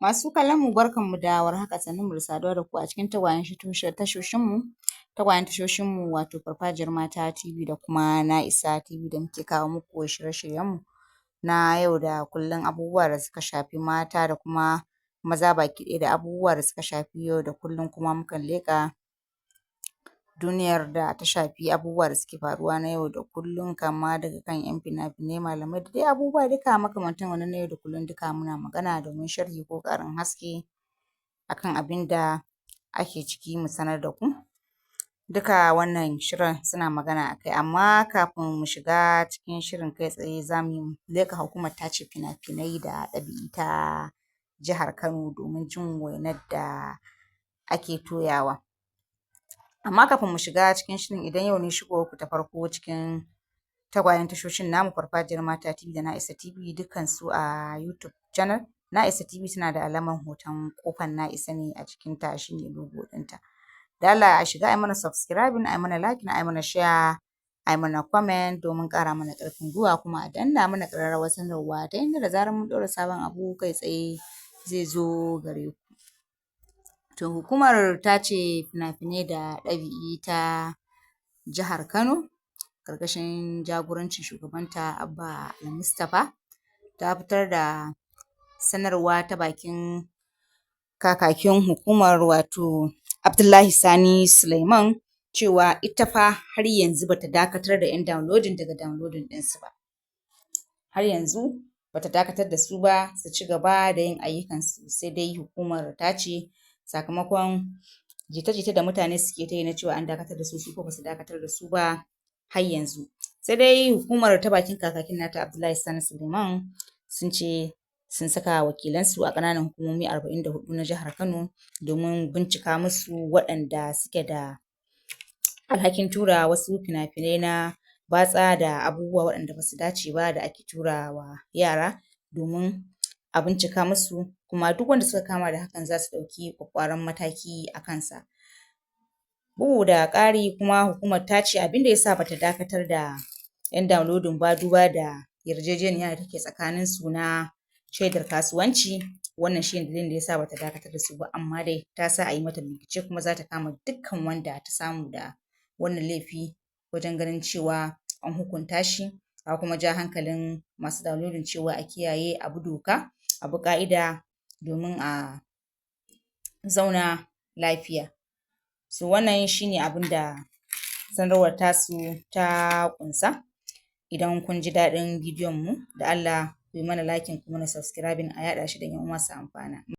Masu kallon mu barkanmu da warhaka, sannunmu da saduwa da ku a cikin tagwayen tashoshin mu, tagwayen tashoshin mu wato Farfajiyar Mata TV da kuma Na Isa TV da muke kawo muku shirye-shiryen mu na yau da kullum, abubuwa da suka shafi mata da kuma maza baki ɗaya da abubuwa da suka shafi yau da kullum. Kuma mukan leƙa duniyar da ta shafi abubuwa da suke faruwa na yau da kullum, kama daga kan ‘yan fina-finai, malamai da dai abubuwa duka makamantan wannan na yau da kullum, duka muna magana domin sharhi ko ƙarin haske akan abin da ake ciki mu sanar da ku. Duka wannan shirin suna magana akai, amma kafin mu shiga cikin shirin kai tsaye, za mu leƙa hukumar tace fina-finai da ɗab'i ta jihar Kano domin jin wainar da ake toyawa. Amma kafin mu shiga cikin shirin, idan yau ne shigowar ku ta farko cikin tagwayen tashoshin namu, Farfajiyar Mata TV da Na Isa TV, dukkansu a YouTube channel. Na Isa TV tana da alamar hoton ƙofar Na Isa ne a jikinta, shi ne logo ɗinta. Da Allah a shiga a yi mana subscribing, a yi mana liking, a yi mana share, a yi mana comment domin ƙara mana ƙarfin gwiwa, kuma a danna mana ƙararrawar sanarwa ta yadda da zarar mun ɗaura sabon abu, kai tsaye zai zo gare ku. To, hukumar tace fina-finai da ɗab'i ta jihar Kano, ƙarƙashin jagorancin shugabanta Abba Mustapha, ta fitar da sanarwa ta bakin kakakin hukumar, wato Abdullahi Sani Suleiman, cewa ita fa har yanzu bata dakatar da 'yan downloading daga downloading ɗinsu ba. Har yanzu bata dakatar da su ba, su ci gaba da yin ayyukansu. Sai dai hukumar ta ce sakamakon jita-jita da mutane suke ta yi na cewa an dakatar da su, su ko basu dakatar da su ba har yanzu. Sai dai hukumar ta bakin kakakin nata Abdullahi Sani Suleiman sun ce sun saka wakilansu a ƙananan hukumomi 44 na jihar Kano domin bincika musu waɗanda suke da alhakin tura wasu fina-finai na batsa da abubuwa waɗanda basu dace ba da ake turawa yara, domin a bincika musu, kuma duk wanda suka kama da hakan za su ɗauki ƙwaƙƙwaran mataki a kansa. Bugu da ƙari kuma, hukumar ta ce abin da ya sa bata dakatar da 'yan downloading ba, duba da yarjejeniya da take tsakanin su na shaidar kasuwanci, wannan shi ne dalilin da ya sa bata dakatar da su ba, amma dai ta sa a yi mata bincike, kuma za ta kama dukkan wanda ta samu da wannan laifi wajen ganin cewa an hukunta shi. Ta kuma ja hankalin masu downloading cewa a kiyaye, a bi doka, a bi ƙa'ida domin a zauna lafiya. So wannan shi ne abin da sanarwar tasu ta ƙunsa. Idan kun ji daɗin bidiyon mu, da Allah ku yi mana liking, ku mana subscribing, a yaɗa shi don 'yan uwa su amfana.